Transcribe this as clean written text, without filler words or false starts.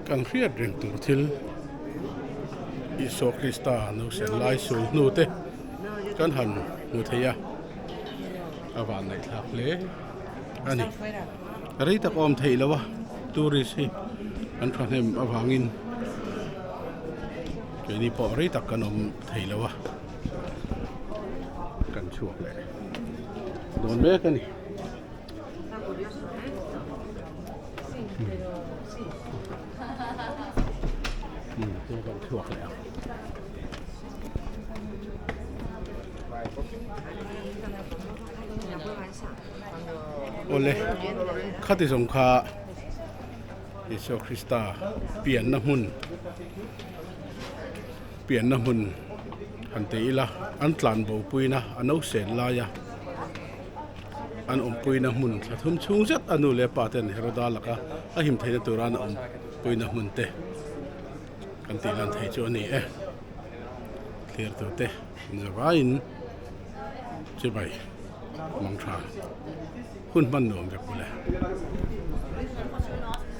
Kan hriat reng tur thil Isua Krista nausen lai sul hnu te kan han hmu thei a, a vanneihthlak hle a ni. Rei tak awm theih lo a, tourist hi an thahnem avangin keini pawh rei tak kan awm thei lo a, kan chhuak leh dawn mek a ni. Chhuak leh ang. Awle, khati zawng kha Isua Krista pianna hmun pianna hmun han ti ila an tlan bo puina a no sen laia an awmpuina hmun thla thum chhung zet a nu leh pa ten Heroda laka a him theihna tura an awmpuina hmun te kan tih lan thei chu a ni e. Thlir tur te zavaiin chibai mang tha hun hman nuam vek bawlh e.